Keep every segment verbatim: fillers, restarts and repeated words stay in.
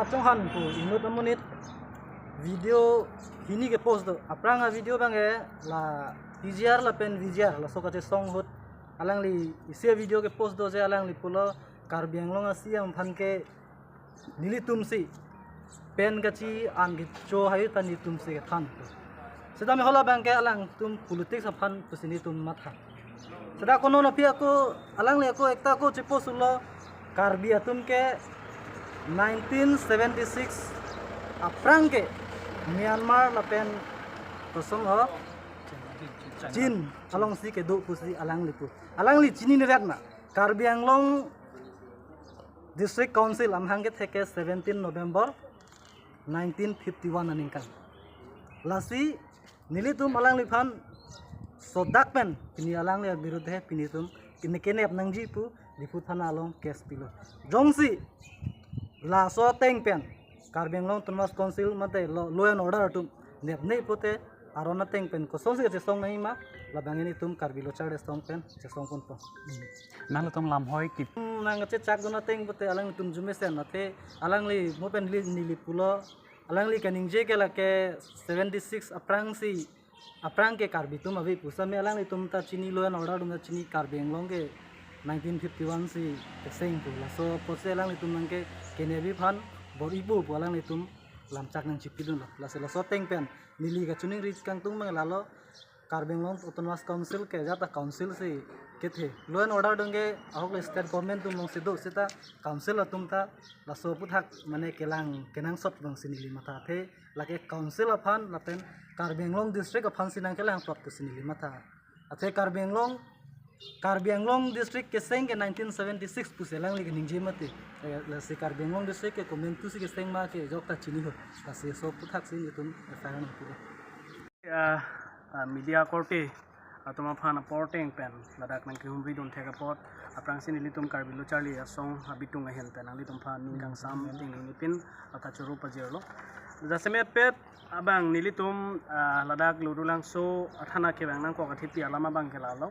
Chonghan pu inut amonit video hini ke post do. Aphrang a video abang ke la T G R lapen V G R laso kachesong ahut alangli isi video ke post do je alangli pulo Karbi Anglong a C M aphan ke nelitum si pen kachi-an kecho hai ta nelitum si kethan. Seta me hala abang ke alangtum politics aphan pusi nelitum matha. Seta kono na pi ako alangli ako ekta ako chepost lo Karbi atum ke nineteen seventy-six aphrang ke Myanmar lapen kosong ho Chin alongsi kedo pusi alangli pu. Alangli chininerat ma Karbi Anglong District Council amahang kethek ke seventeen November nineteen fifty-one aningkan. Lasi nelitum alangliphan sodak pen pini alangli abirudhe pini tum kine kenep nangji pu Diphu thana along case pilo. Jongsi laso ateng pen Karbi Anglong Autonomous Council mate law, law and order atum nepne pote aron ateng pen kosonsi chesong nangji ma labang nelitum Karbi Lo Charli Asong pen chesong ponpo. Nangtum lamhoi kip. Hmm, nang chechak dun ateng pote alangtum jumesen athe alangli mo pen li neli pulo alangli kaningje ke lake seventy-six aphrang si aphrang ke Karbi atum ave pu seta me alanglitum ta chini law and order atum ta chini Karbi Anglong ke nineteen fifty-one si keseng pu laso apotsi alanglitum nang ke kenebi aphan bor-ipo pu alanglitum lamchak nangchipidunlo. Lasi laso ateng pen neli kachiningri kangtung abang lalo Karbi Anglong Autonomous Council ke ajat a council si kethe. Law and order atum ke ahok le state government atum alongsi do seta council atum ta laso aphuthak mane kelang kenangsot abangsi neli matha athe lake council aphan lapen Karbi Anglong district aphansi nangkelang plot pusi neli matha. Athe Karbi Anglong Karbi Anglong district keseng ke nineteen seventy-six pusi alangli kaningje mate. Eh, lasi Karbi Anglong district ke komantusi keseng ma ke ajok ta chini ho. Lasi laso aphuthak si nelitum F I R nangpilo. Ah, ah, media korte atum aphan apor ateng pen ladak nangkehumri dun thek apot aphrangsi nelitum Karbi Lo Charli Asong abitung ahin pen nanglitum aphan ning kangsam ning nipin ata churu pajirlo. Jasemet pet abang nelitum, ah, ladak Lurulangso athana kevang nangkok athipi alam abang ke lalo.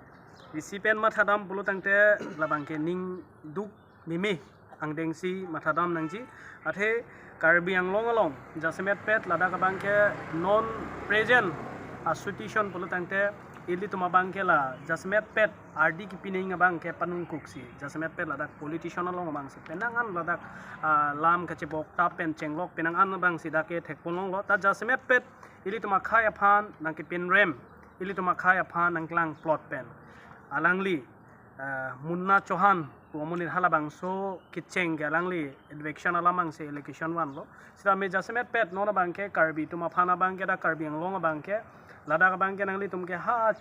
Isi pen mathadam pulo tangte labang ke ning duk meme angdengsi mathadam nangji. Athe Karbi Anglong along jasemet pet ladak abang ke non present a situation pulo tangte ilitum abang ke la jasemet pet ardi kipi nangji abang ke panungkuksi jasemet pet ladak politician along abangsi penang an ladak, ah, lam kachebok ta pen chenglok penang an abangsi dak ke thekpon longlo ta jasemet pet ilitum akhei aphan nangkepinrem ilitum akhei aphan nangklang plot pen alangli, eh, Munna Chauhan pu amonit halabangso kecheng ke alangli eviction alam angse allegation vanlo. Seta me jasemet pet non abang ke Karbi atum aphan abang ke dak Karbi Anglong abang ke ladak abang ke nanglitum ke ha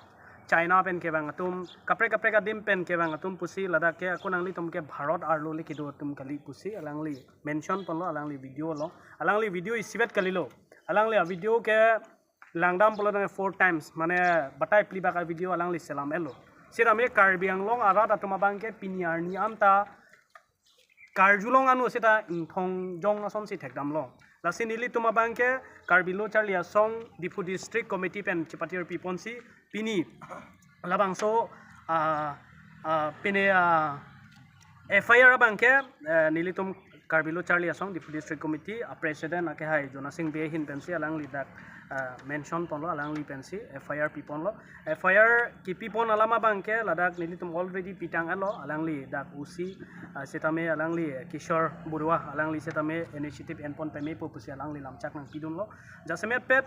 China pen kevang atum kaprek kaprek adim pen kevang atum pusi ladak ke ako nanglitum ke Bharat arlo le kedo atum kali pusi alangli mention ponlo alangli video along. Alangli video isivet kalilo. Alangli a video ke langdam pulo tangte four times mane batai phli bak a video alangli selam-etlo. Seta me Karbi Anglong arat atum abang ke pini arni anta karjulong anu seta ingthong jong asonsi thekdamlong. Lasi nelitum abang ke Karbi Lo Charli Asong Diphu District Committee pen chepatiri piponsi pini labangso, ah, ah, pine, ah, F I R abang ke, eh, nelitum Karbi Lo Charli Asong Diphu District Committee a President akehai Jonasing Bey ahin pensi alangli dak, eh, mention ponlo alangli pensi F I R piponlo. F I R kipipon alam abang ke ladak nelitum already pitang-etlo alangli dak O C, eh, seta me alangli, eh, Kishore Borua alangli seta me initiative enpon pemepo pusi alangli lamchak nangpidunlo. Jasemet pet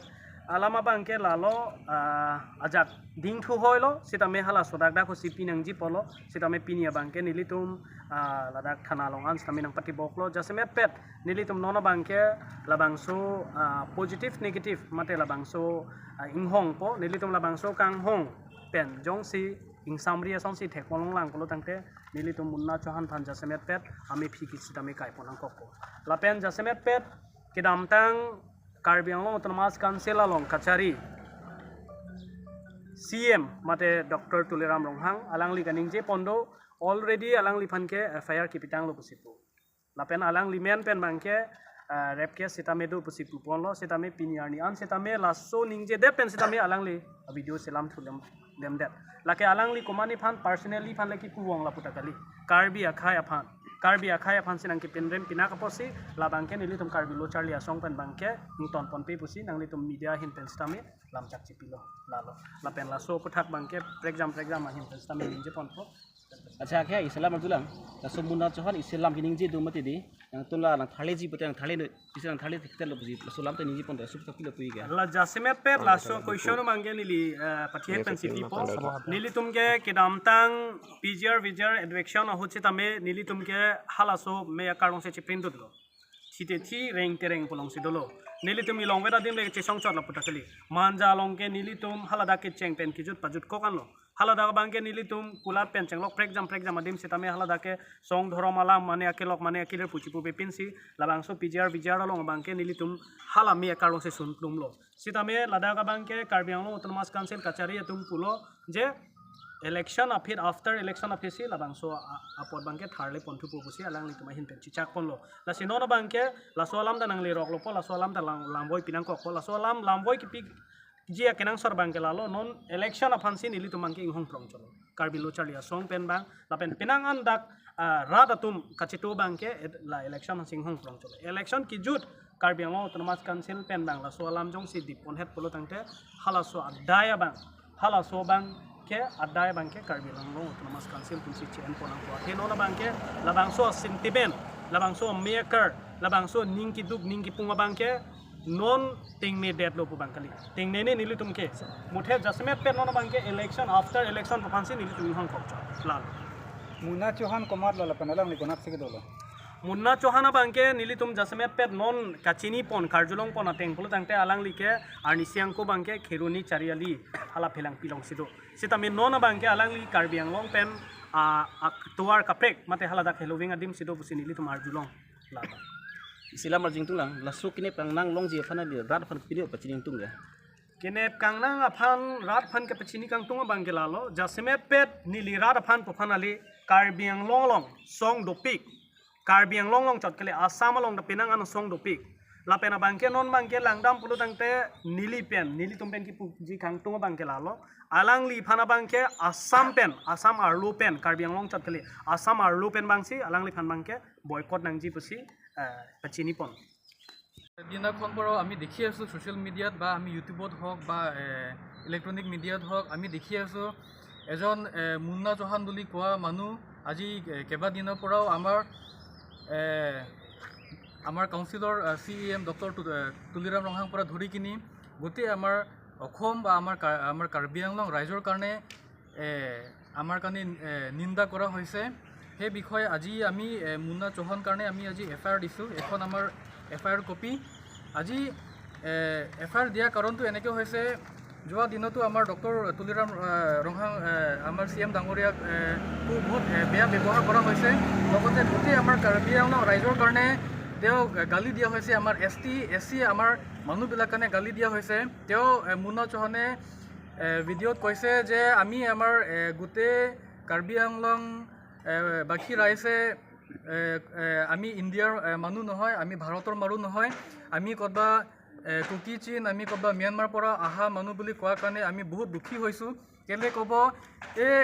alam abang ke lalo, ah, ajak dingthu hoilo seta me hala sodak dak ho si pinangji pulo seta me pini abang ke nelitum, ah, ladak thana along an seta me nangpatiboklo jasemet pet nelitum non abang ke labangso, ah, positive negative mate labangso, ah, inghongpo nelitum labangso kanghong pen jongsi ingsamri asonsi thekpon longlang pulo tangte nelitum Munna Chauhan aphan jasemet pet amephi ke seta me kaipon nangkokpo. Lapen jasemet pet kedamtang Karbi Anglong Autonomous Council along kachari C M mate Doctor Tuliram Ronghang alangli kaningje pon do already alangliphan ke F I R kipitanglo pusi pu. Lapen alangli men pen abang ke, eh, rape case seta me do pusi puponlo seta me pini arni an seta me laso ningjedet pen seta me alangli a video selam thu lem lemdet. Lake alangli komatne aphan personally aphan le kipu vang lapu ta kali. Karbi akhei aphan. Karbi akhei aphan si nangkepinrim pinak apotsi labangke nelitum Karbi Lo Charli Asong pen abangke ingtonponpe pusi nanglitum media ahin pen sitame lamchak chipilo lalo. Lapen laso aputhak abangke prekjam prekjam ahin pen sitame ningjeponpo. Accha, ke isi alam arjulang. Laso Munna Chauhan isi alam keningje do mati di. Nangtum la nangtharleji pute nangtharle no, isi nangtharle thektel lo pusi laso alam ta ningjeponte, sup tapi lo puike. La jasemet pet laso question abangke neli, eh, pathiek pen si pipo. Nelitum ke kedamtang P G R V G R election ahut sitame nelitum ke halaso me akarlong si chiprindutlo. Thite thi reng te reng pu alongsi dolo. Nelitum ilong veda dim le chesong chot lapu ta kali. Manja along ke nelitum haladak kecheng pen kejut pajutkok anlo. Haladak abangke nelitum kulat pen chenglok prekjam prekjam adim sitame haladak ke song dhorom alam mane akelok mane akelir pu chipupe pinsi labangso P G R V G R along abangke nelitum hala me akarlong si sunplumlo. Sitame ladak abangke Karbi Anglong Autonomous Council kachari atum pulo je election aphi, after election aphi si labangso a-, apot abangke tharleponthupo pusi alanglitum ahin pen chichakponlo. Lasi non abangke laso alam ta nangleroklopo, laso alam ta lang, lamvoi pinangkokpo, laso alam lamvoi kepiji akenangsot abangke lalo, non election aphan si nelitum abangke inghongprong cholo. Karbi Lo Charli Asong pen abang, lapen penang an dak, ah, rat atum kachetu abangke ed-, la election aphan si inghongprong cholo. Election kejut Karbi Anglong Autonomous Council pen abang laso alam jongsi dipponhet pulo tangte halaso adai abang, halaso abangke adai abangke Karbi Anglong Autonomous Council atum si che-enpon nangpo. He non abangke labangso sentiment, labangso me akar, labangso ning keduk ning kepung abangke non tengnedetlo pu abang kali. Tengnene nelitum ke. Muthe jasemet pen non abangke election, after election aphan si nelitum inghongkok chot. Lalo. Munna Chauhan komatlo lapen alangli konatsi kedolo? Munna Chauhan abangke nelitum jasemet pet non kachinipon karjulongpon ateng pulo tangte alangli ke arnisi angko abangke Kheroni Chariali hala Phelangpi alongsi do. Sitame non abangke alangli Karbi Anglong pen, ah, ak-, tovar kaprek mate haladak heloving adim si do pusi nelitum arjulong. Lalo. Isi alam arjutanglang, laso kenep kangnang longji aphan neli rat aphan pini pachini kangtung ya. Kenep kangnang aphan rat aphan kepachini kangtung abangke lalo, jasemet pet neli rat aphan pu aphan kali, Karbi Anglong along song dopik. Karbi Anglong along chot kali, Assam along ta penang an song dopik. Lapen abangke non abangke langdam pulo tangte neli pen, nelitum pen kipuji kangtung abangke lalo. Alangliphan abangke Assam pen, Assam arlo pen, Karbi Anglong chot kali, Assam arlo pen abangsi alangliphan abangke boycott nangji pusi, eh, pachinipon. দিনাখন পৰা আমি দেখি আছোঁ, ছ'চিয়েল মিডিয়াত বা আমি ইউটিউবত হওক বা, এ, ইলেক্ট্ৰনিক মিডিয়াত হওক, আমি দেখি আছোঁ এজন, এ, মুন্না চৌহান বুলি কোৱা মানুহ আজি, এ, কেইবাদিনৰ পৰাও আমাৰ, এ, আমাৰ কাউন্সিলৰ, এ, চি ই এম ডক্টৰ তু-, এ, তুলিৰাম ৰংহাং পৰা ধৰি কিনি গোটেই আমাৰ অসম বা আমাৰ কা-, আমাৰ কাৰ্বি আংলং ৰাইজৰ কাৰণে, এ, আমাৰ কাৰণে, এ, নিন্দা কৰা হৈছে। সেই বিষয়ে আজি আমি, এ, মুন্না চৌহান কাৰণে আমি আজি এফ আই আৰ দিছোঁ, এখন আমাৰ এফ আই আৰ কপি। আজি, এ, এফ আই আৰ দিয়া কাৰণটো এনেকৈ হৈছে, যোৱা দিনতো আমাৰ ডক্টৰ তুলিৰাম, এ, ৰংহাং, এ, আমাৰ চি ই এম ডাঙৰীয়াক, এ, খুব বহুত, এ, বেয়া ব্যৱহাৰ কৰা হৈছে। লগতে গোটেই আমাৰ কাৰ্বি আংলং ৰাইজৰ কাৰণে তেওঁ গালি দিয়া হৈছে, আমাৰ এছ টি, এছ চি আমাৰ মানুহবিলাক কাৰণে গালি দিয়া হৈছে। তেওঁ, এ, মুন্না চৌহানে, এ, ভিডিঅ'ত কৈছে যে আমি আমাৰ, এ, গোটেই কাৰ্বি আংলং, এ, বাসী ৰাইজে, এ, এ, আমি ইণ্ডিয়াৰ, এ, মানুহ নহয়, আমি ভাৰতৰ মানুহ নহয়, আমি ক'ৰবা, এ, কুকি চীন, আমি ক'ৰবা ম্যানমাৰ পৰা অহা মানুহ বুলি কোৱাৰ কাৰণে আমি বহুত দুখী হৈছোঁ। কেলে ক'ব, এই,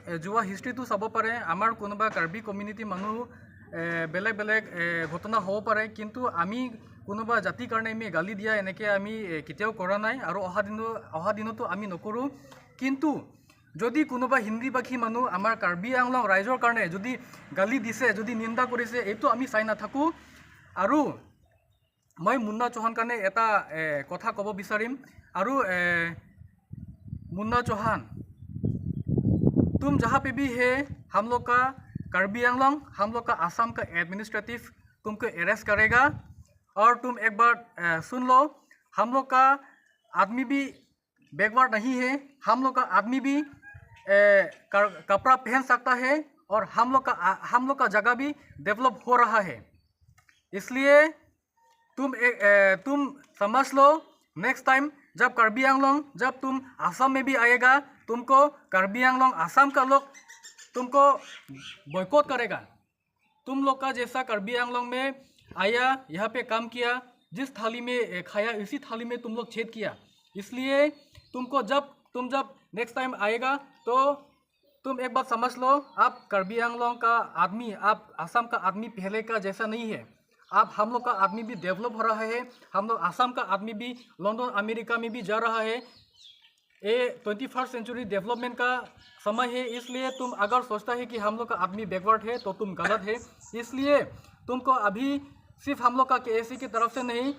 এ, যোৱা হিষ্ট্ৰীটো চাব পাৰে, আমাৰ কোনোবা কাৰ্বি কমিউনিটি মানুহ, এ, বেলেগ বেলেগ, এ, ঘটনা হ'ব পাৰে, কিন্তু আমি কোনোবা জাতিৰ কাৰণে আমি গালি দিয়া এনেকৈ আমি, এ, কেতিয়াও কৰা নাই আৰু অহা দিনো, অহা দিনতো আমি নকৰোঁ। কিন্তু যদি কোনোবা হিন্দী ভাষী মানুহ আমাৰ কাৰ্বি আংলং ৰাইজৰ কাৰণে যদি গালি দিছে, যদি নিন্দা কৰিছে, এইটো আমি চাই নাথাকোঁ। আৰু মই মুন্না চৌহান কাৰণে এটা, এ, কথা ক'ব বিচাৰিম। আৰু, এ, মুন্না চৌহান, तुम जहाँ पे भी है, हम लोग का कार्बी आंगलोंग, हम लोग का आसाम का एडमिनिस्ट्रेटिव तुमको अरेस्ट करेगा। और तुम एक बार, अ, सुन लो, हम लोग का आदमी भी बैकवर्ड नहीं है, हम लोग का आदमी भी, ए, कर-, कपड़ा पहन सकता है और हम लोग का, आ, हम लोग का जगह भी डेवलप हो रहा है। इसलिए तुम ए-, ए, तुम समझ लो, नेक्स्ट टाइम जब कार्बी आंगलोंग, जब तुम आसाम में भी आएगा, तुमको कार्बी आंगलोंग आसाम का लोग तुमको बॉयकॉट करेगा। तुम लोग का जैसा कार्बी आंगलोंग में आया, यहाँ पे काम किया, जिस थाली में, ए, खाया, इसी थाली में तुम लोग छेद किया। इसलिए तुमको जब, तुम जब नेक्स्ट टाइम आएगा, तो तुम एक बात समझ लो, आप कार्बी आंगलोंग का आदमी, आप असम का आदमी पहले का जैसा नहीं है। आप हम लोग का आदमी भी डेवलप हो रहा है, हम लोग असम का आदमी भी लंदन अमेरिका में भी जा रहा है। ये ट्वेंटी फर्स्ट सेंचुरी डेवलपमेंट का समय है, इसलिए तुम अगर सोचता है कि हम लोग का आदमी बैकवर्ड है तो तुम गलत है। इसलिए तुमको अभी सिर्फ हम लोग का केएसी की तरफ से नहीं,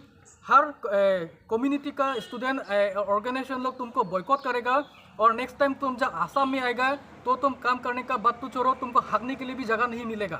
हर कम्युनिटी का स्टूडेंट ऑर्गेनाइजेशन लोग तुमको बॉयकॉट करेगा। और नेक्स्ट टाइम तुम जब आसाम में आएगा तो तुम काम करने का बात तो छोड़ो, तुमको हगने के लिए भी जगह नहीं मिलेगा।